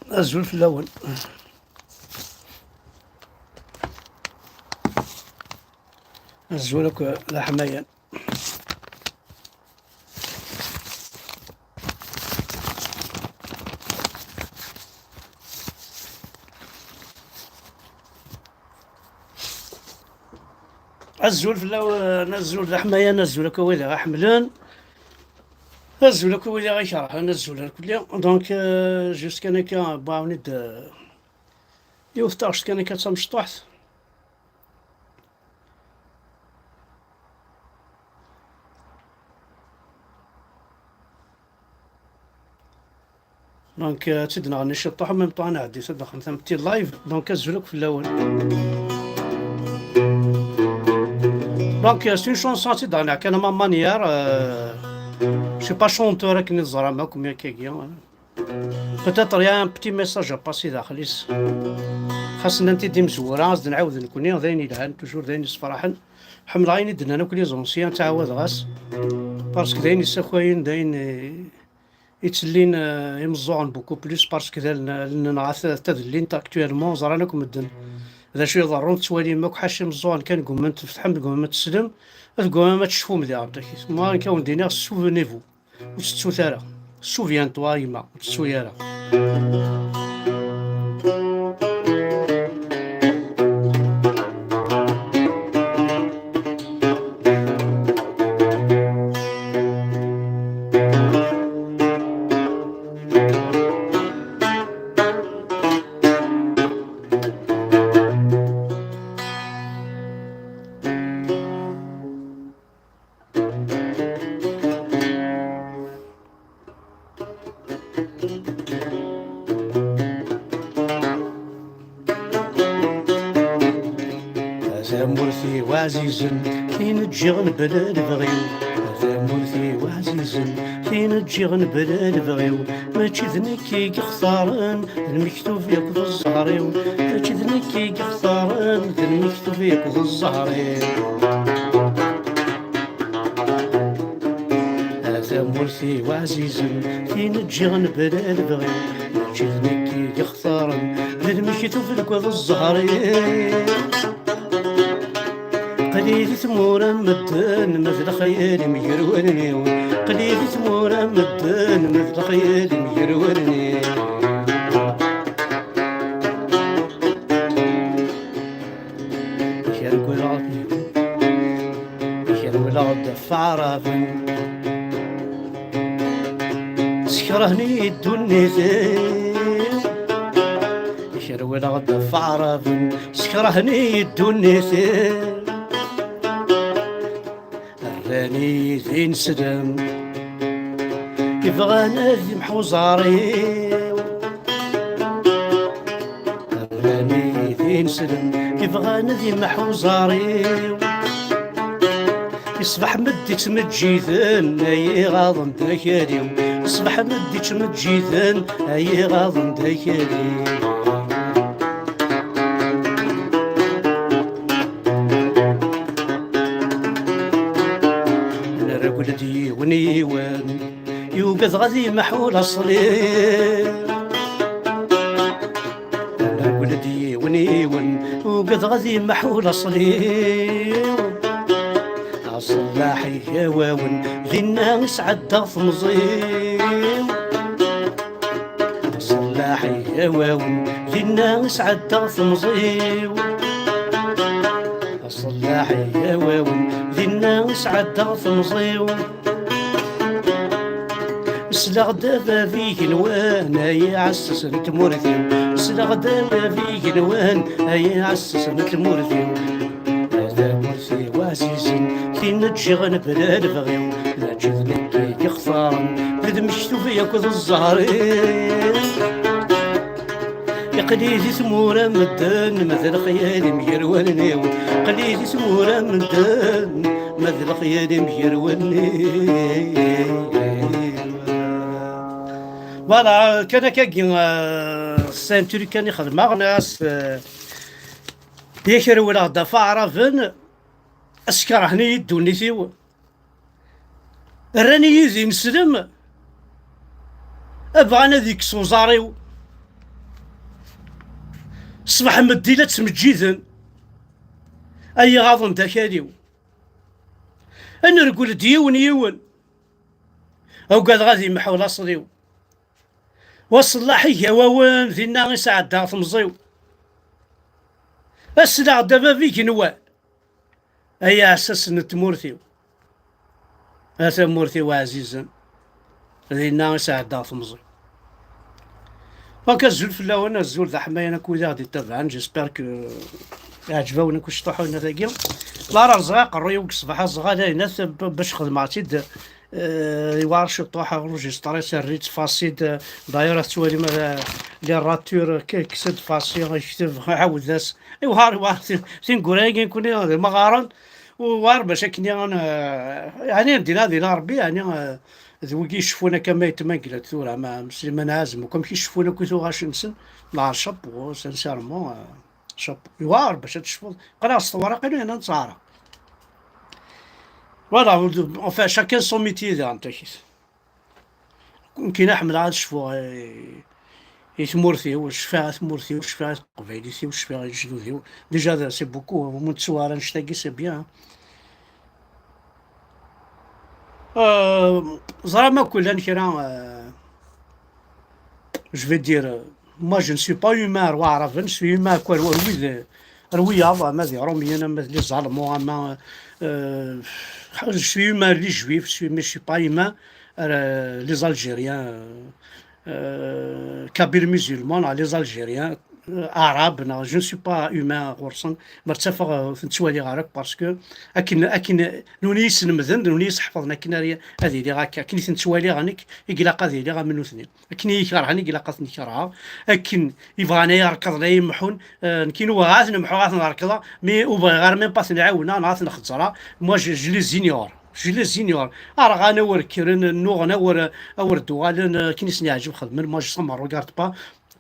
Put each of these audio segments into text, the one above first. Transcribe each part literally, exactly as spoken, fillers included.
Azul fell-awen. Azul akk d aḥmayan. Azul fell-awen, azul d aḥmayan, azul akk wid i ɣ-iḥemmlen, azul akk wid i ɣ-ikerhen, azul irkelli. Donc, euh, juste kan akka, bɣawen-id, euh, yiwet taɣect kan akka d tamecṭuḥt. Donc, euh, ad tt-id-nɣenni ciṭuḥ, en même temps, ad nɛeddi s ad d-nexdem tametti live. Donc, azul akk fell-awen. Donc, euh, c'est une chanson ad tt-id-nɣenni kan à ma manière, euh, je suis pas chanteur akken i teẓram akk, mi akkagi, hein. Peut-être il y a un petit message à passer daxel-is. Xas nnan-t-id imezwura, ad s-d-nɛawed nekni, d ayen yelhan, toujours d ayen yessefraḥen. Ḥemmleɣ ayen i d-nnan akk les anciens, ttɛawadeɣ-as. Parce que d ayen yessakayen, d ayen, eh, yettellin, eh, imeẓẓuɣen beaucoup plus, parce que d allen-, allen-nneɣ at, at tadellint actuellement, ẓran akk medden d acu iḍerrun, tettwalim akk, ḥaca imeẓẓuɣen kan, gumman tfetḥem, gumman teslem, gumman ad tecfum diɣen. Moi, nekk ad wen-d-iniɣ, souvenez-vous. Ur tettut ara. Souviens-toi, a yemma, ur tettu ara. A tamurt-iw ɛzizen, tin ǧǧiɣ mebla lebɣi-w. A tamurt-iw ɛzizen, tin ǧǧiɣ mebla lebɣi-w. Mačči d nekk i yextaren, d lmektub yakk d zzher-iw. Mačči d nekk i yextaren, d lmektub yakk d zzher-iw. A tamurt-iw ɛzizen, tin ǧǧiɣ mebla lebɣi-w. Mačči d nekk i yextaren, d lmektub yakk d zzher-iw. Aql-i di tmura n medden, ma d lexyal-im gar wallen-iw. Aql-i di tmura n medden, ma d lexyal-im gar wallen-iw. Kerwleɣ-d, kerwleɣ-d ɣef Aɛraben. Skerhen-iyi ddunit-iw. Kerwleɣ-d ɣef Aɛraben. Skerhen-iyi ddunit-iw. Rran-iyi d ineslem, ibɣan ad yemḥu ẓẓher-iw. Rran-iyi d ineslem, ibɣan ad yemḥu ẓẓher-iw. Iṣbeḥ meddi ttmeǧǧiden, ay iɣaḍen d akal-iw. Iṣbeḥ meddi ttmeǧǧiden, ay iɣaḍen d akal-iw. Nergel-d yiwen yiwen, yugadeɣ ad yemḥu laṣel-iw. Nergel-d yiwen yiwen, ugadeɣ ad yemḥu laṣel-iw. Aṣellaḥ igawawen, dinna i sɛeddaɣ temẓi-w. Aṣellaḥ igawawen, dinna i sɛeddaɣ temẓi-w. Aṣellaḥ igawawen, dinna i sɛeddaɣ temẓi-w. Sleɣ-d a bab igenwan, ay aɛessas n tmurt-iw. Sleɣ-d a bab igenwan, ay aɛessas n tmurt-iw. A tamurt-iw ɛzizen, tin ǧǧiɣ mebla lebɣi-w. Mačči d nekk i yextaren, d lmektub yakk d zzher-iw. Aql-i di tmura n medden, ma d lexyal-im gar wallen-iw. Aql-i di tmura n medden, ma d lexyal-im gar wallen-iw. Voilà, kan akkagi, euh, c'est un truc kan i xedmeɣ, nniɣ-as, euh, yak rewleɣ-d ɣef Aɛraben, skerhen-iyi ddunit-iw. Rran-iyi d ineslem, bɣan ad ikkes uẓar-iw. Ṣbeḥ meddi la ttmeǧǧiden, ay iɣaḍen d akal-iw. Ad nergel-d yiwen yiwen, ugadeɣ ad imḥu laṣel-iw. Wa ṣellaḥ igawawen, dinna i sɛeddaɣ temẓi-w. Asleɣ-d a bab igenwan, ay aɛessas n tmurt-iw. A tamurt-iw ɛzizen, dinna i sɛeddaɣ temẓi. Donc azul fell-awen, azul d aḥmayan akk wid i aɣ-d-ittabaɛen. J'espère que iɛǧeb-awen akk ciṭuḥ winna-tagi. La rerẓeɣ aqerruy-iw deg ṣṣbeḥ, aẓeɣ ala inat b-, bac xedmeɣ-tt-id. Euh, yewɛer ciṭuḥ, aɣrujister-is rri-t fasi-d. D'ailleurs ad tettwalim, euh, les ratures, k-, kkes-d fasi, yekteb, ɛawed-as. Yewɛer, yewɛer, ti-, tineggura-agi nekkni d imaɣaren. War bac akken i, eh, yeɛni, ad d-iniɣ, ad iniɣ Rebbi, yeɛni, eh, d wigi iceffun akka ma yetmagla-d tura, ma Sliman Ɛazem, akk amek i ceffun akk i tuɣac-nsen, la chapeau, sincèrement, eh, chapeau. Yewɛer bac ad tecfuḍ, qqleɣ s tewraqin, yerna nettɛaraḍ. Voilà, enfin, chacun son métier daɣen, takit. Nekkini ḥemmleɣ ad cfuɣ i, i tmurt-iw, cfiɣ i tmurt-iw, cfiɣ i teqbaylit-iw, cfiɣ i lejdud-iw. Déjà, c'est beaucoup, mu nettu ara annect-agi, c'est bien. Euh, ẓram akk llan kra, euh, je vais dire, euh, moi, je ne suis pas humain ar waɛraben, je suis humain akk ar, ar wid, ar wiyaḍ, ama d Iṛumyen, ama d les Allemands, ama, euh, je suis humain ar les Juifs, je suis, mais je suis pas humain ar, euh, les Algériens, euh, euh, Kabyles musulmans, neɣ les Algériens, euh, Arabes, neɣ je ne suis pas humain ɣur-sen, ma ttafeɣ, euh, ur ten-ttwaliɣ ara, parce que akken, akken nuni yi-slemden, nuni yi-sḥefḍen akken ara, ad iliɣ akka, akken i ten-ttwaliɣ nekk, i ilaq ad iliɣ am nutni. Akken i yi-kerhen, i ilaq ad ten-kerheɣ. Akken i bɣan ay rekḍen, ay mḥun, eh, nekkini ur bɣiɣ ad ten-mḥuɣ, ad ten-rekḍeɣ, mais ur bɣiɣ ara même pas ad ten-ɛiwneɣ neɣ ad ten-xezzreɣ. Moi, je, je les ignore. Je les ignore. Rɣan, awer kkren, nnuɣen, awer, awer d-uɣalen, eh, akken i sen-yeɛǧeb xedmen. Moi, je, ça me regarde pas.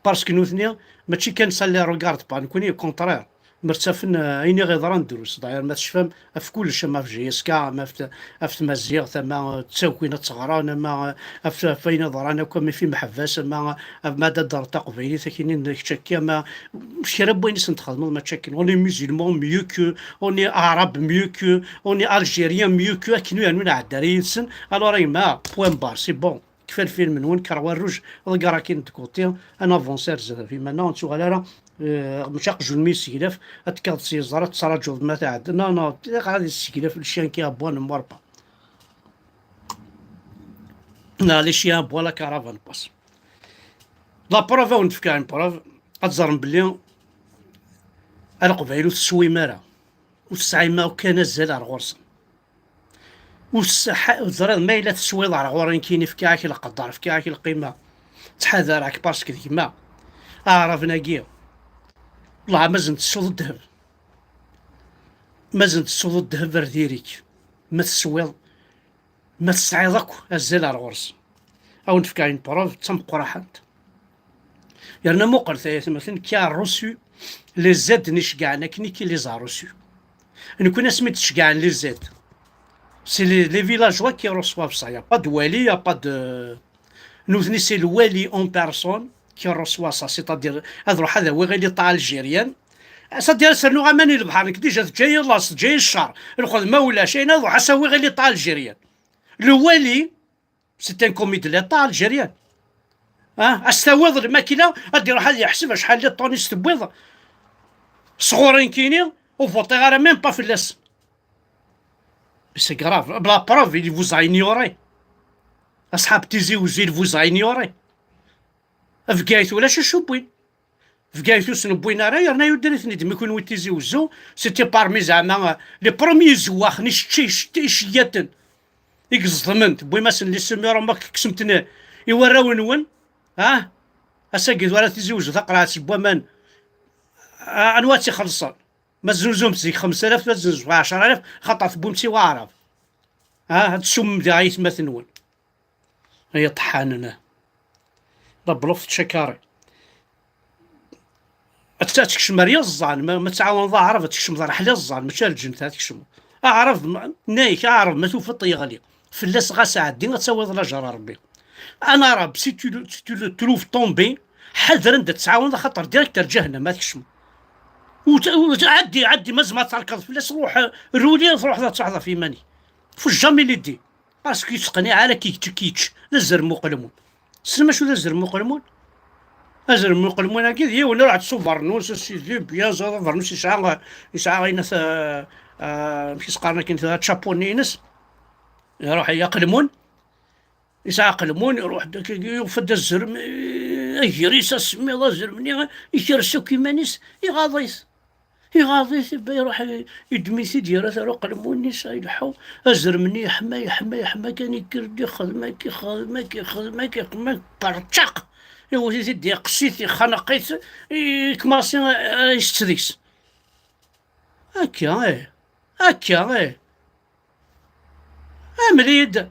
Parce que nutni, mačči kan ça les regarde pas. Nekkini, au contraire. Mertafen, eh, ayen i ɣ-yeḍran drus. D'ailleurs, ma tecfam, ɣef kullec, ama ɣef J S K, ama ɣef t-, ɣef tmaziɣt, ama, eh, ttagin ad tt-ɣran, ama, eh, ɣef, ɣef wayen iḍran akk, ama ɣef imeḥbas, ama, eh, ɣef ma d-ddren taqbaylit, akini n kečč akka, ama kra n wayen i sen-txedmeḍ, mačči akken. On est musulman mieux que, on est arabe mieux que, on est algérien mieux que, akken ur yernu nɛedda ara yid-sen. Alors, a gma, point barre, c'est bon. Kfa lfilm-nwen, kker warruj, ḍegger akin de côté, ad navancer ar zdat ɣef iman-nneɣ, ur nettuɣal ara, eh, mačči aqjun mi yesseglaf, ad tekkaḍ s yeẓra, ad tettraǧuḍ ma tɛedda. Non, non, ilaq ad yesseglaf le chien qui aboie ne mord pas. Neɣ le chien aboie, la caravane passe. La preuve, ad wen-d-fkeɣ une preuve, ad teẓrem belli a Leqbayel ur teswim ara, ur tesɛim akk kan azal ar ɣur-sen. Ur s-, ḥa-, teẓriḍ, ma yella teswiḍ ar ɣur-i nekkini, fkiɣ-ak lqedder, fkiɣ-ak lqima, ttḥadareɣ-k parce que d gma. Aɛraben-agi, wellah, mazal tessuḍ ddheb. Mazal tessuḍ ddheb ar diri-k. Ma teswiḍ, ma tesɛiḍ akk azal ar ɣur-s. Ad wen-d-fkeɣ une preuve d tameqqraḥant. Yerna muqel tayatmaten, qui a reçu les aides n iceggɛen akken i qui les a reçus. Nekni asmi d-ceggɛen les aides, c'est les, les villageois qui reçoivent ça. Y a pas de wali, y a pas de, nutni, c'est le wali en personne qui reçoit ça. C'est-à-dire, ad ruḥ ad awiɣ les aides algériennes. C'est-à-dire, ad s-rnuɣ aman i lebḥer, nekk déjà teǧǧa-yi laẓ, teǧǧa-yi ccer, lxedma ulac, ayen ad ruḥ ad s-awiɣ les aides algériennes. Le wali, c'est un commis de l'État algérien. Ah, ad s-tawiḍ lmakla, ad iruḥ ad yeḥseb acḥal n les tonnes i s-tewwiḍ sɣur-i nekkini, ur votiɣ ara même pas fell-as. C'est grave. La preuve, il vous a ignoré. Asḥab Tizi Uzzu, il vous a ignoré. Bgayet ulac acu wwin. Bgayet ur sen-wwin ara, yerna yudden-iten-id mi kunwi Tizi Uzzu, c'était parmi zeɛma, euh, les premiers zewwaxen, icečči-, icettiyaten i iẓeḍmen, tewwim-asen les semerons, ma kksemt-ten i warraw-nwen, ah? Ass-agi tura Tizi Uzzu, taqerɛet n waman, ah, anwa ad tt-ixellṣen? Ma tzunzumt zik xemsa alaf, tura tzunzum ɛecra alaf, xaṭer tewwim-tt i waɛrab. Ah, ad tsummem diɣ aytmaten-nwen. Ay iṭeḥḥanen, ah. La blof tečča carré. Ad t-, ad tekcem ar yiẓẓan, ma, ma tɛawaneḍ aɛrab, ad tekcmeḍ ar ḥla iẓẓan, mačči ar lǧennet ad tkecmeḍ. Aɛrab, ma, nna-yak, aɛrab, ma tufiḍ yeɣli, fell-as ɣas ɛeddi, ad tawiḍ lajer a Rebbi. Un arabe, si tu le, si tu le trouves tombé, ḥader anda tɛawaneḍ, axaṭer direct ar ǧahennam ad tkecmeḍ. Ur t-, ur t-, ɛeddi, ɛeddi, ma tzemreḍ terkeḍ fell-as, ruḥ, ruli, truḥeḍ ad teɛḍeḍ ɣef yiman-ik. Faut jamais l'aider. Parce que ur yettqenniɛ ara kif kečč, kif kečč, d azrem uqelmun. Tessnem acu d azrem uqelmun? Azrem uqelmun-agi d yiwen iruḥ-d s ubernus, a sidi, bien, ẓer abernus yesɛa, yesɛa ayen at, ah, ah, amek i s-qqaren akken, tacapuni-ines. Iruḥ i aqelmun, yesɛa aqelmun, iruḥ-d akkagi, yufa-d azrem, eh, agris, asemmiḍ, azrem-nni, yekres akk iman-is, iɣaḍ-it. Iɣaḍ-it, iba-, iruḥ, i-, iddem-it-id, yerra-t ar uqelmun-is, a ileḥḥu. Azrem-nni yeḥma, yeḥma, yeḥma kan, yekker-d, ixdem akka, ixdem akka, ixdem akka, ixdem akka, berčaq. Iwet-it-id, yeqqes-it, ixneq-it, i-, ikmaṣi, a, a, isett deg-s. Akka, eh. Akka, eh. Amel-iyi-d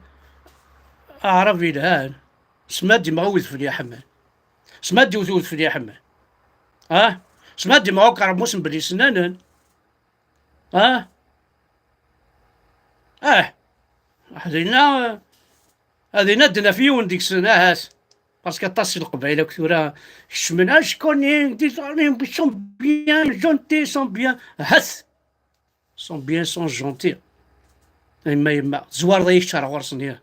aɛrab yelhan. Sma d-imɣi udfel yeḥmen. Sma d-iwet udfel yeḥmen. Ah? Sma d-imɣi ukermus n bli sennanen. Ah? Ah. Ad dinna, ad dinna ad d-naf yiwen deg-sen, ahat. Parce que aṭas si Leqbayel akk tura kecmen, ah, je connais des amis, ils sont bien gentils, sont bien. Ahat. Sont bien, sont gentils. A yemma, yemma, tezwareḍ-iyi kečč ar ɣur-sen, ya.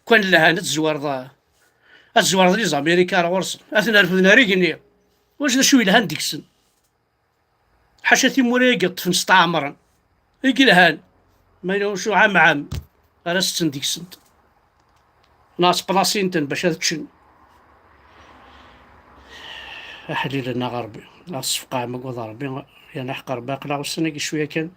Kan lhan ad tezwareḍ, ad tezwareḍ les Américains ar ɣur-sen. Ad ten-refden ar igenni. Wacu d acu yelhan deg-sen? Ḥaca timura i yeṭṭfen stɛemren. I yelhan. Ma yella wacu ɛam ɛam. Ara setten deg-sent. Neɣ ttplasin-ten bac ad ččen. Aḥlil-nneɣ a Ṛebbi, ad sfeqɛem agad Ṛebbi, yerna ḥeqq Ṛebbi, aql-aɣ ussan-agi cwiya kan.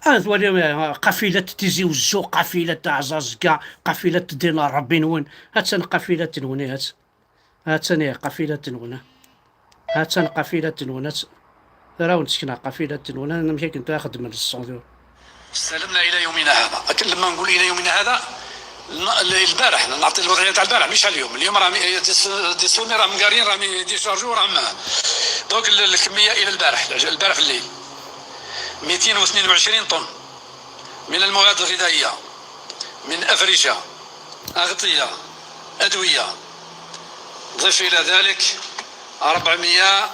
Ad twalim, eh, qafilat Tizi Wezzu, qafilat Aɛẓaẓga, qafilat ddin n Ṛebbi-nwen. Hattan qafilat-nwen, ihi, hat-, hattan, ihi, qafilat-nwen, ah. Hattan qafilat-nwen, ad tt-, ara wen-d-sekneɣ qafilat-nwen, amek akken tura xeddmen ṣṣudur. استلمنا إلى يومنا هذا. أكن لما نقول إلى يومنا هذا، الن-، ال-، البارح، نعطي الوضعية تاع البارح، مش اليوم. اليوم راهم ي-، ديس-، ديسوني راهم قارين، راهم يديشارجو، راهم. Donc ال-، الكمية إلى البارح، البارح في الليل. ميتين واثنين وعشرين طن من المواد الغذائية، من أفرشة، أغطية، أدوية. ضف إلى ذلك أربعمية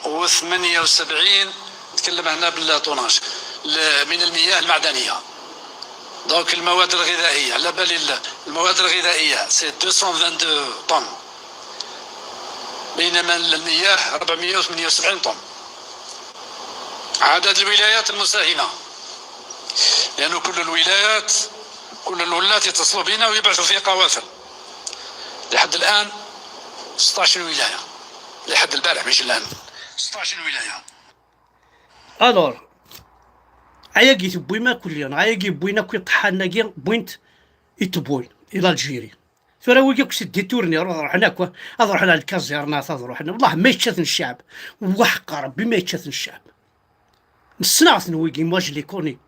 وثمانية وسبعين، نتكلم هنا بالطوناج، ل-، من المياه المعدنية. Donc المواد الغذائية، على بالي ال-، المواد الغذائية c'est deux cent vingt-deux طن، بينما المياه أربعمية وثمانية وسبعين طن. عدد الولايات المساهمة، لأنه كل الولايات، كل الولاة يتصلوا بنا ويبعثوا في قوافل. لحد الآن ستطاش ولاية، لحد البارح مش الآن، ستطاش ولاية. Alors, ayagi tewwim akk lyan, ayagi wwin akk iṭeḥḥanen-agi, wwin-t i tewwin, i l'Algérie. Tura wigi akk s détourner, ad ruḥen akk, ad ruḥen ar lkazirnat, ad ruḥen. Wellah ma yečča-ten ccɛeb. Waḥeqqa Rebbi ma yečča-ten ccɛeb. Ssneɣ-ten wigi, moi je les connais.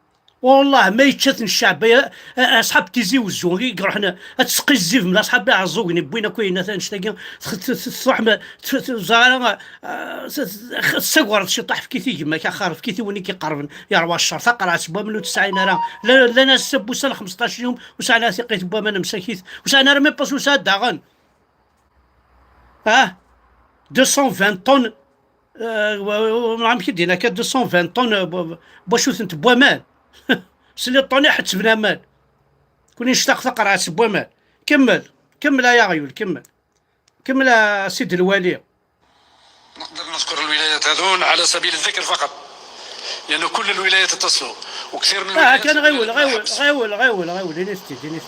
Wellah ma yečča-ten ccɛeb, ay, a, a, aṣḥab Tizi Wezzu, i iruḥen ad tesqizzibem, d aṣḥab Iɛeẓẓugen, wwin akk ayen atan annect-agi, tx-, t-, t-, tṛuḥem, t-, t-, ẓer ara, a, t-, t-, tessagreḍ ciṭuḥ, efk-it i gma-k, axir efk-it i win i k-iqerben, yerwa ccer, taqerɛet n waman ur tt-sɛin ara, la-, llan ass-a n wussan xmesṭac yum, ur sɛin ara tiqit n waman msakit, ur sɛin ara même pas ussan daɣen. Ah, deux cent vingt tonnes, euh, wa-, wa-, wa-, amek i d-yenna akka, deux cent vingt tonnes, euh, bu-, bu-, buccutent n waman. S les tonnes i ḥettben aman. Kuni nectaq taqerɛet n waman. Kemmel, kemmel ay aɣyul, kemmel. Kemmel a Sidi Lwali. نقدر نذكر الولايات هذون على سبيل الذكر فقط، لأنه كل الولايات اتصلوا، وكثير من آه، الولايات كان غيول، غيول، غيول، غيول، غيول، إنستي، إنستي.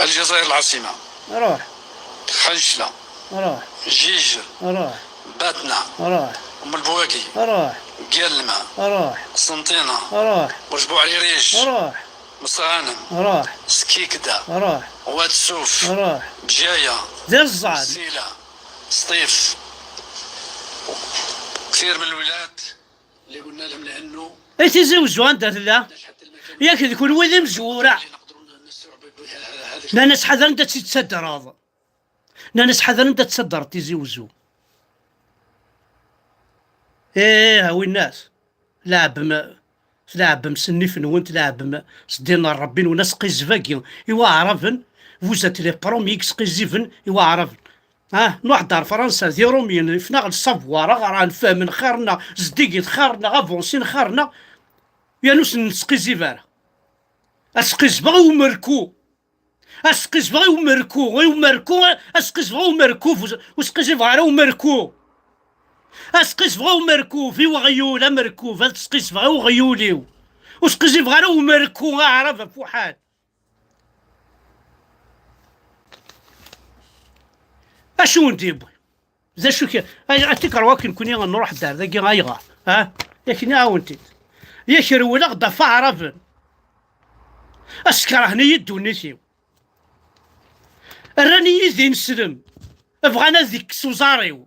الجزائر العاصمة. روح. خنشلة. روح. جيجل. روح. باتنة. روح. أم البواكي. روح. قلمة. روح. قسنطينة. روح. بوش بوعريريش. روح. مصغانم. روح. سكيكدة. روح. واد السوف. روح. بجاية. دير الزعل. سيلة. سطيف. كثير من الولايات اللي قلنا لهم لأنه اي تيزي وزو عندها لا. ياك ذكر وين مزورة. نانا سحذر انت تتصدر هذا. Nnan-as ḥader anda tsadreḍ Tizi Wezzu. Ih, a winnas. Tleɛbem, tleɛbem s nnif-nwen, tleɛbem s ddin n Ṛebbi-nwen, asqizzeb-agi i Waɛraben, vous êtes les premiers i yesqizziben i Waɛraben. Ah, nruḥ-d ar Fransa, d Irumyen, ifnaɣ le savoir, ɣran, fehmen xir-nneɣ, zeddigit xir-nneɣ, avansin xir-nneɣ, yernu ur sen-nesqizib ara. Ad sqizbeɣ i umerku. Ad sqizbeɣ i umerku, i umerku, ad sqizbeɣ i umerku, ur sqizibeɣ ara i umerku. Ad sqizbeɣ i umerku, i uɣyul, amerku, ad sqizbeɣ i uɣyul-iw. Ur sqizibeɣ ara i umerku, aɛrab afuḥan. Acu wen-d-yewwi? D acu k-, ay, ad tikerwa akken kuni nruḥ-d ar dagi, ayɣer? Ha? Yak nniɣ-awen-t-id. Yak rewleɣ-d ɣef aɛraben. Askerhen-iyi ddunit-iw. Rran-iyi d ineslem. Bɣan ad ikkes uẓar-iw.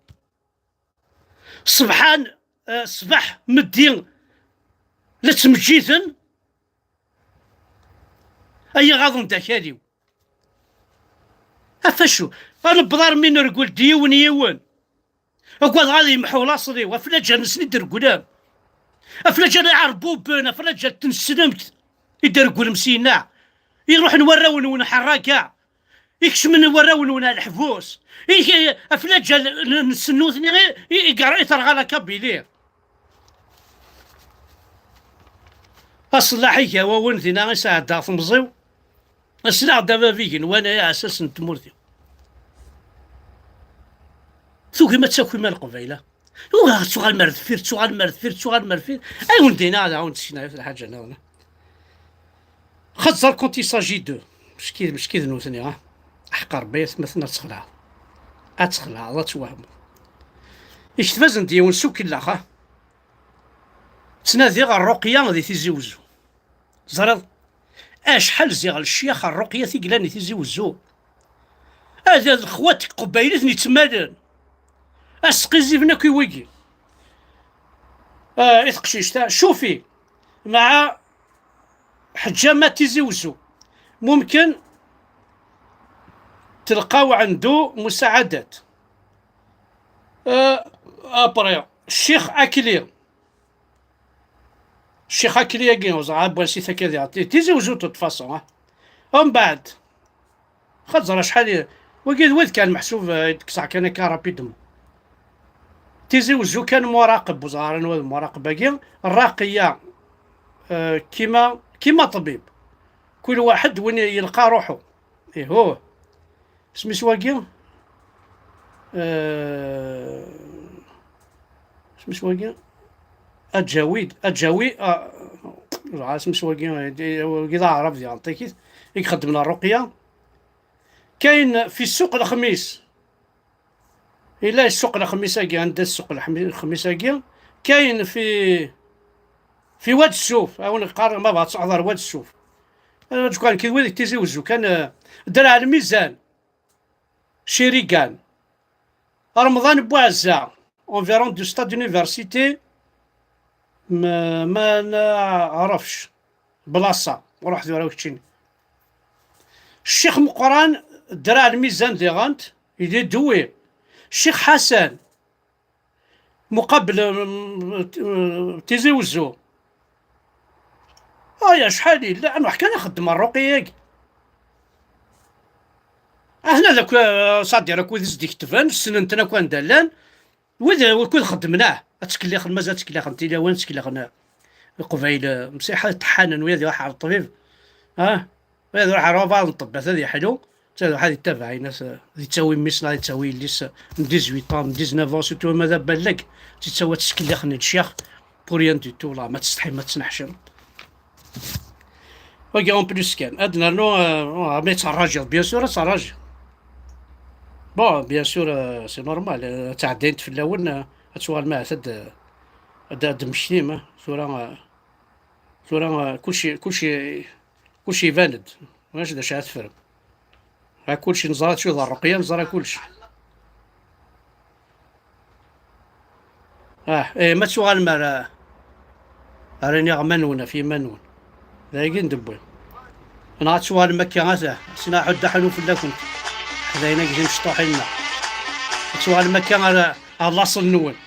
Ṣebḥan, eh, ṣbeḥ, meddi, la ttmeǧǧiden. Ay iɣaḍen d akal-iw. Af acu? Ad newweḍ armi nergel-d yiwen yiwen. Ugadeɣ ad yemḥu laṣel-iw, aflaǧal-nsen i d-regglen. Aflaǧal iɛerbuben, aflaǧal n tneslemt i d-regglen syenna. Iruḥen warraw-nwen ḥerraka. Ikecmen warraw-nwen ar leḥbus. Ik-, aflaǧal n, n, nsen nutni i, i, i, i terɣa la Kabylie. Aṣellaḥ igawawen dinna i sɛeddaɣ temẓi-w. Aslaɣ-d a bab igenwan ay aɛessas n tmurt-iw. Tugim ad takim a Leqbayel. Ugaɣ ad tuɣalem ar deffir, tuɣalem ar deffir, tuɣalem ar deffir. Ay wen-d-iniɣ ad awen-d-sekneɣ yiwet lḥaǧa nniḍen. Xaṭer quand il s'agit de, meskid, meskid nutni, ha? Aḥeqq Rebbi, atmaten ad txelɛeḍ. Ad txelɛeḍ, ad twehmeḍ. Ikteb-asen-d yiwen s ukellex, ha? Ttnadiɣ ṛṛuqya di Tizi Wezzu. Teẓriḍ? Acḥal ziɣ lecyax ṛṛuqyat i yellan di Tizi Wezzu. Ad, ad lexwat iqbayliyen yettmalen. Ad sqiziben akk i wigi. Ah, i teqcict-a. Cufi, مع حجامة Tizi Wezzu. ممكن تلقاو عنده مساعدات. Ah, après, Ccix Akli. Ccix Akli-agi, ur ẓriɣ, ah, n wansi-t akka diɣ. Ti-, Tizi Wezzu, de toute façon, ah. Umbeɛd, xaṭer acḥal i, wagi d wid kan meḥsub, eh, i d-kkseɣ kan akka rapidement. Tizi Wezzu kan Muraqeb, ur ẓriɣ ara anwa d Muraqeb-agi. Ṛṛaqiya, eh, kima, kima ṭṭbib. Kul waḥed win yelqa ruḥu. Ihuh. Isem-is wagi? Eh, isem-is wagi? Aǧawid, Aǧawi, ah, ẓer isem-is wagi, eh, wagi d aɛrab di Ɛeṭṭikit, i ixeddmen ṛṛuqya. Kayen fi ssuq Lexmis. Yella ssuq Lexmis-agi, anda ssuq Lexmi-, Lexmis-agi? Kayen fi, fi Wad Ssuf, a wen qqar ma bɣa ad truḥeḍ ar Wad Ssuf. Aǧ kan kid wid Tizi Wezzu kan, eh, Draɛ Lmizan. Cirigan. Remḍan n Buɛezza, environ du stade d'université, ma, ma neɛrefx, bلاصة, ruḥ tura keččini. Ccix Meqqran, Draɛ Lmizan diɣen, il est doué. Ccix Ḥasan, muqabel, mm, mm, Tizi Wezzu. Ay, acḥal yella, ad nruḥ kan ad nxeddem ṛṛuqya-agi. Aten-a d akk, eh, ṣadir akk wid i s-d-iketben, ssnen-ten akk anda llan. Wid, wid xeddmen, ah, ad ttkellixen, mazal ttkellixen, tili awen ttkellixen, eh, Leqbayel, eh, msiḥa ṭeḥḥanen, wid iruḥ ar ṭṭbib, ah, wid iruḥ ar ubaɛḍ n ṭṭebbat ad yeḥlu. Ttadruḥ ad yettabaɛ, ad yettawi mmi-s neɣ ad yettawi yelli-s n dix-huit ans, n dix-neuf ans, surtout ma d aballag, ad tt-yettawi ad tettkellix n ccix, pour rien du tout, la, ma tsetḥim, ma tettneḥcim. Wagi en plus kan. Ad nernu, euh, ma yetterrajiḍ, bien sûr, ad terrajiḍ. Bon, bien sûr, euh, c'est normal, euh, ad tɛeddayent fell-awen, euh, ad tuɣalem ahat ad, ad, ad d-temmektim, eh. Tura, euh, tura, euh, kulci, kulci, kulci iban-d. Ulac d acu ara teffrem. Ha kulci neẓra, d acu d ṛṛuqya, neẓra kulci. Ah, eh, ma tuɣalem ar, ar iniɣ iman-nwen ɣef yiman-nwen. D ayagi n dewwi. Neɣ ad tuɣalem akka, ata, sin aḥuddu aḥunu fell-akent. Ḥdayen-agi timecṭuḥin-nneɣ. Ad tuɣalem akka ar, ar laṣel-nwen.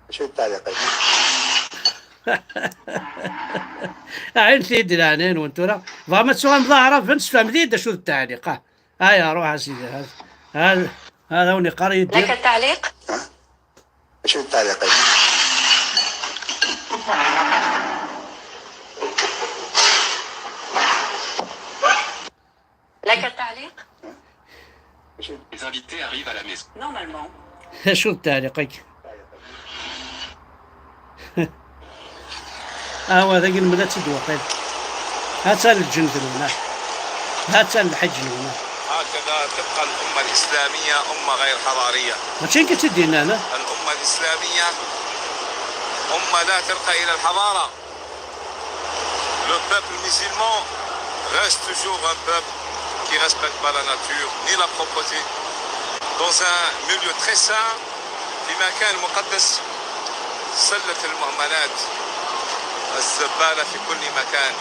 Acu d ttaɛliq-agi? Ɛin-t-id leɛnaya-nwen tura. Bɣam ad tuɣalem d aɛraben, sfehmet-iyi-d acu d ttaɛliq, ah. Aya, ruḥ a sidi. Hada, hada, hada wen iqqar yiddi. لك التعليق؟ ها؟ شنو التعليق؟ لك التعليق؟ Les invités arrivent à la maison. Normalement. شو التعليق هيك؟ ها هو هذا قال ملا تدوقين. ها تا الجند هنا. ها تا الحج هنا. هكذا تبقى الأمة الإسلامية أمة غير حضارية. ماشي كتدينا أنا. الأمة الإسلامية أمة لا ترقى إلى الحضارة. Le peuple musulman reste toujours un peuple qui respecte pas la nature ni la propreté. Dans un milieu très sain, في مكان مقدس، سلت المهملات، الزبالة في كل مكان.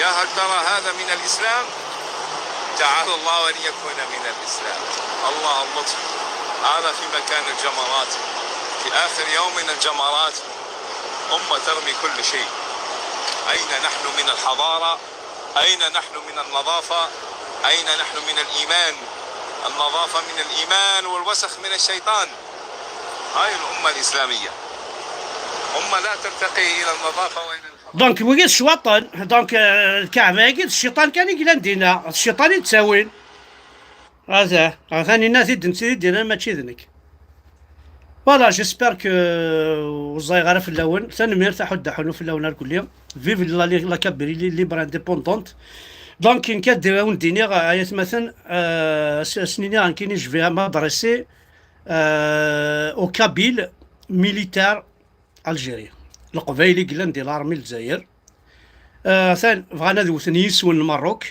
يا هل ترى هذا من الإسلام؟ تعالى الله أن يكون من الإسلام. الله اللطف. هذا في مكان الجمرات، في آخر يوم من الجمرات، أمة ترمي كل شيء. أين نحن من الحضارة؟ أين نحن من النظافة؟ أين نحن من الإيمان؟ النظافة من الإيمان والوسخ من الشيطان. هاي الأمة الإسلامية، أمة لا ترتقي إلى النظافة وإلى الحضارة. Donc, wigi d ccwaṭen. Donc, euh, lkaɛba-agi d cciṭan kan i yellan dinna. D cciṭan i d-ttawin. Ata, atan inna-t-id netta i d-yennan, mačči d nekk. Voilà, j'espère que ur ẓayeɣ ara fell-awen. Tanemmirt, aḥuddu aḥunnu fell-awen irkelli. Vive la, la Kabylie libre indépendante. Donc, nekk ad awen-d-iniɣ, ay atmaten, euh, s-, s-nini nekkini, je vais m'adresser, euh, aux Kabyles militaires algériens. Leqbayel i yellan di l'armée n Lezzayer. Euh, atan bɣan ad wten yiswen n Merruk.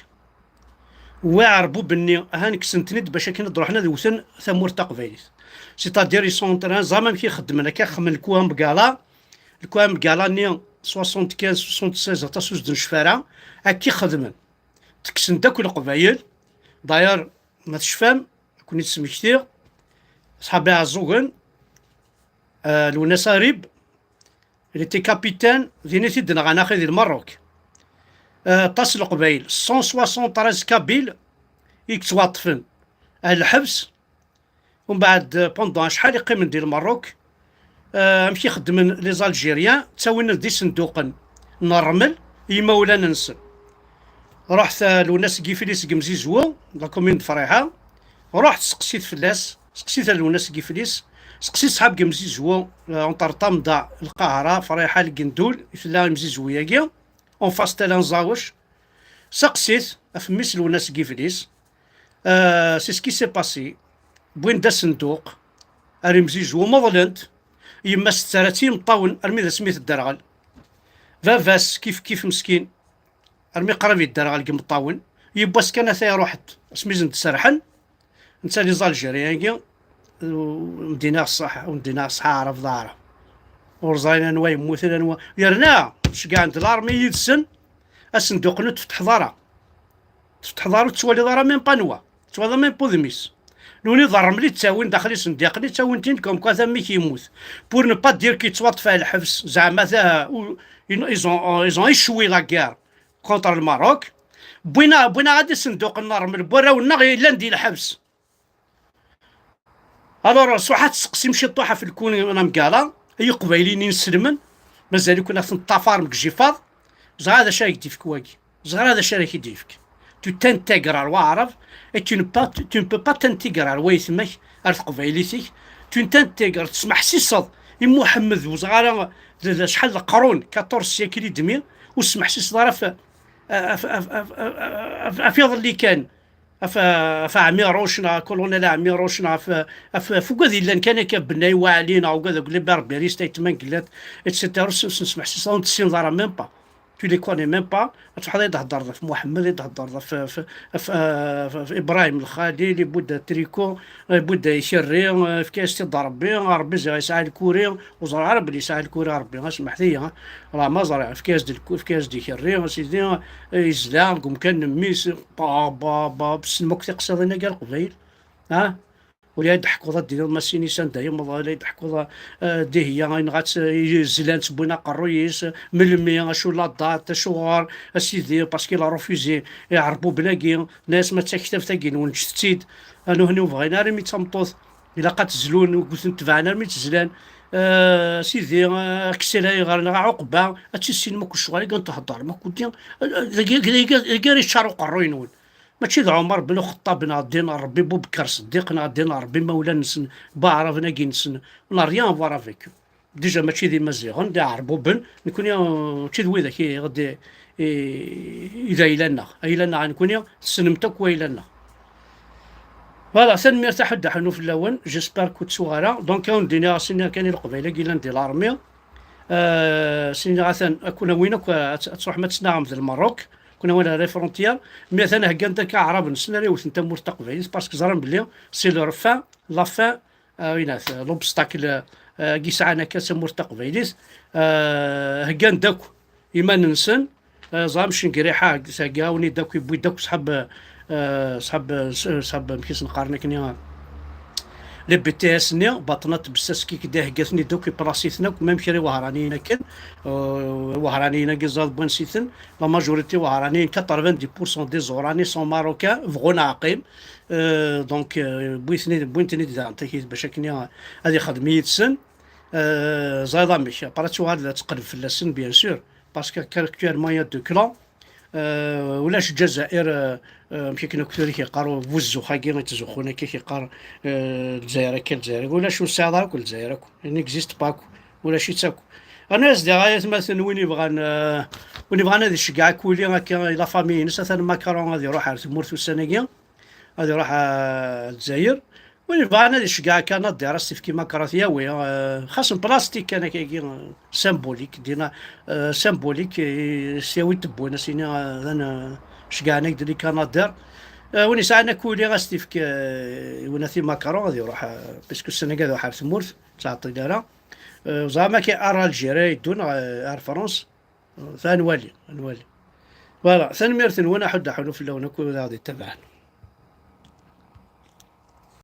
Wa ɛerbuben-nni, ahan kksen-ten-id bac akken ad ruḥen ad wten tamurt taqbaylit. C'est-à-dire, ils sont en train, ẓer amek i xeddmen, akka xedmen le coup en Bgala, le coup en Bgala-nni soixante-quinze, soixante-seize, aṭas ur s-d-necfi ara, akka i xedmen. Tekksen-d akk leqbayel, d'ailleurs, ma tecfam, ad ken-id-smektiɣ, ṣṣḥabi Ɛeẓẓugen, euh, Lwennas Arib, il était capitaine, din i t-id-nɣan axi di Lmerruk. Euh, aṭas n leqbayel, cent soixante-treize Kabyles i yettwaṭṭfen ar lḥebs, umbeɛd, euh, pendant acḥal i qqimen di Lmerruk. Euh, amek i xeddmen les Algériens? Ttawin-d isenduqen n ṛṛmel i yimawlan-nsen. Ruḥet, euh, Lwennas Gifli seg Mzizwu, la commune de Friḥa, ruḥet seqsit fell-as, seqsit ar Lwennas Gifli, seqsit ṣṣḥab deg Mzizwu, euh, entre Ṭamḍa, Lqahra, Friḥa, Lgandul, i tella Mzizwu-agi, en face Tala n Ẓawec. Seqsit ɣef mmi-s Lwennas Gifli. Euh, c'est ce qui s'est passé. Wwin-d asenduq ar Mzizwu, meḍlen-t. Yemma-s tettarra-tt i yimeṭṭawen armi d asmi tedderɣel. Baba-s kif kif meskin, armi qrib yedderɣel deg imeṭṭawen. Yiwwas kan ata iruḥ-d asmi i sen-d-serḥen. Netta les Algériens-agi, ur d-iniɣ ṣṣeḥ, ur d-iniɣ ṣṣeḥ, aɛrab d aɛrab. Ur ẓrin anwa yemmuten, anwa. Yerna ceggɛen-d l'armée yid-sen, asenduq-nni ur t-tfetḥeḍ ara. Tfetḥeḍ ara, ur tettwaliḍ ara même pas anwa. Tettwaliḍ même pas udem-is. Nuni d ṛṛmel i ttawin daxel isendiqen, i ttawin tin comme quoi d amek yemmut. Pour ne pas dire que yettwaṭṭef ɣer lḥebs, zeɛma ta-, u-, ils ont, ils ont échoué la guerre contre le Maroc. Wwin-, wwin-aɣ-d isenduqen n ṛṛmel n warraw-nneɣ yellan di lḥebs. Alors, ṣṣuḥ ad tseqsim ciṭuḥ ɣef lkun n amgala, ay iqbayliyen inselmen, mazal-iken ad ten-teṭṭafarem deg jifaḍ, ẓer d acu ara k-d-ifk wagi, ẓer d acu ara k-id-ifk. Tu t'intègres ar waɛrab, et tu ne pas, tu ne peux pas t'intégrer ar wayetma-k, ar teqbaylit-ik, tu t'intègres, tesmeḥsiseḍ i Muḥemmed, ur ẓer ara d, d acḥal leqrun, quatorze siècles et demi, ur tesmeḥsiseḍ ara ɣef, ɣef, ɣef iḍelli kan. Ɣef, ɣef Ɛmiruc neɣ Colonel Ɛmiruc neɣ ɣef, ɣef, ɣef ugad yellan kan akka, Bennay Waɛli neɣ ugad akk les berbéristes, Ayt Mengellat, et cetera. Ur s-, ur sen-smeḥsiseɣ, ur ten-tessineḍ ara même pas. Tu les connais même pas. Ad truḥeḍ ad d-theddreḍ ɣef Muḥemmed, ad d-theddreḍ ɣef, ɣef, ɣef, ɣef, ɣef Ibrahim Lxalil, ibudd tricot, ibudd ikerri, efk-as-t-id Rebbi, Rebbi ziɣ yesɛa lkuri, ur ẓriɣ ara belli yesɛa lkuri Rebbi, smeḥt-iyi, ha. Rah ma ẓriɣ, efk-as-d lku-, efk-as-d ikerri, a sidi, yezla deg umkan n mmi-s, ba, ba, ba, tessnem akk tiqsiḍin-agi a Leqbayel, ha? Ula ad d-ḥkuḍ ad d-tiniḍ ma sin-is anda yemḍel, ad d-ḥkuḍ, eh, dihiya, ayen ɣa tt-, zlan, ttewwin aqerruy-is, melmi, acu la date, acuɣer, a sidi, parce qu'il a refusé, iɛerbuben-agi, nna-yas ma d taktabt-agi-nwen, ǧǧet-tt-id, a nuhni ur bɣin ara imi d tameṭṭut, ilaq ad tezlun, ur ten-tebɛen armi tt-zlan, eh, sidi, eh, aksil ayɣer, neɣ aɛuqba, ad tissinem akk ccɣel-agi n thedder, ma kuddi, eh, dagi, dagi, dagi ara yeččar uqerruy-nwen. Mačči d Ɛumer ben Uxeṭṭab neɣ ddin n Ṛebbi, Bubekker Ṣeddiq neɣ ddin n Ṛebbi, imawlan-nsen, Baɛraben-agi-nsen, on n'a rien à voir avec eux. Déjà mačči d Imaziɣen, d Iɛerbuben, nekni, euh, mačči d widak i, i, i, i d ayla-nneɣ. Ayla-nneɣ nekni, tessnem-t akk wayla-nneɣ. Voilà, tanemmirt a ḥedd aḥennu fell-awen, j'espère que ur ttuɣ ara. Donc, ad wen-d-iniɣ, ass-nni kan i Leqbayel-agi llan di l'armée. Euh, sini atan, ad ken-awin akk, ad, ad tṛuḥem ad tnaɣem d Lmerruk, ad ken-awin ar les frontières, mi atan heggan-d akka Aɛraben-nsen ara iwten tamurt taqbaylit, parce que ẓran belli c'est leur fin, la fin, euh, winat, l'obstacle, euh, i yesɛan akka tamurt taqbaylit, euh, heggan-d akk iman-nsen, euh, ẓram Cengriḥa, thegga-awen-id akk, yewwi-d akk ṣḥab, euh, ṣḥab, euh, ṣḥab, amek i sen-qqaren akkenni, les B T S-nni, baṭnat bessas kik d iheggaten-id akk, iplasi-ten akk, même kra i Wahraniyen akken, euh, Wahraniyen-agi ẓad n wansi-ten, la majorité Wahraniyen, quatre-vingt-dix pour cent des Orani sont marocains, bɣun aɛqim, euh, donc, euh, wwin-ten-id, wwin-ten-id daɣen takit bac akken ad ixdem yid-sen, euh, ẓayeḍ amek, après ad tuɣal ad teqleb fell-asen, bien sûr, parce que actuellement il y a deux clans, Euh, ulac Ǧazair, euh, euh, amek akken akk tura k-yeqqar ubuzzux-agi i ttzuxxun akka k-yeqqar, euh, Lezzayer akka, Lezzayer akka. Ulac, ur tesɛiḍ ara akk Lezzayer akk. Il n'existe pas akk. Ulac-itt akk. Rnu-as diɣ ay atmaten win yebɣan, euh, win yebɣan ad iceggeɛ akuli akka i la famille-ines, atan Macron ad iruḥ ar tmurt ussan-agi, ad iruḥ ar Lezzayer. Win yebɣan ad iceggeɛ Kanada, ara s-tefki Macron ad t-yawi, euh, xas n plastik kan akkagi, euh, symbolique, dina, euh, symbolique, euh, s-yawi tewwin, as-yini, euh, d an-, euh, ceggɛen-ak-d les Canadiens. Euh, win yesɛan akuli, as-t-ifk, euh, i winati Macron, ad iruḥ, euh, parce que ssana-agi ad iruḥ ar tmurt, ur ttɛeṭṭil ara. Euh, ẓer ma akka ar Algérie i yeddun, euh, ar France. Euh, ta ad nwali, ad nwali. Voilà, tanemmirt-nwen, aḥuddu aḥunnu fell-awen akk ad aɣ-d-ittabaɛen.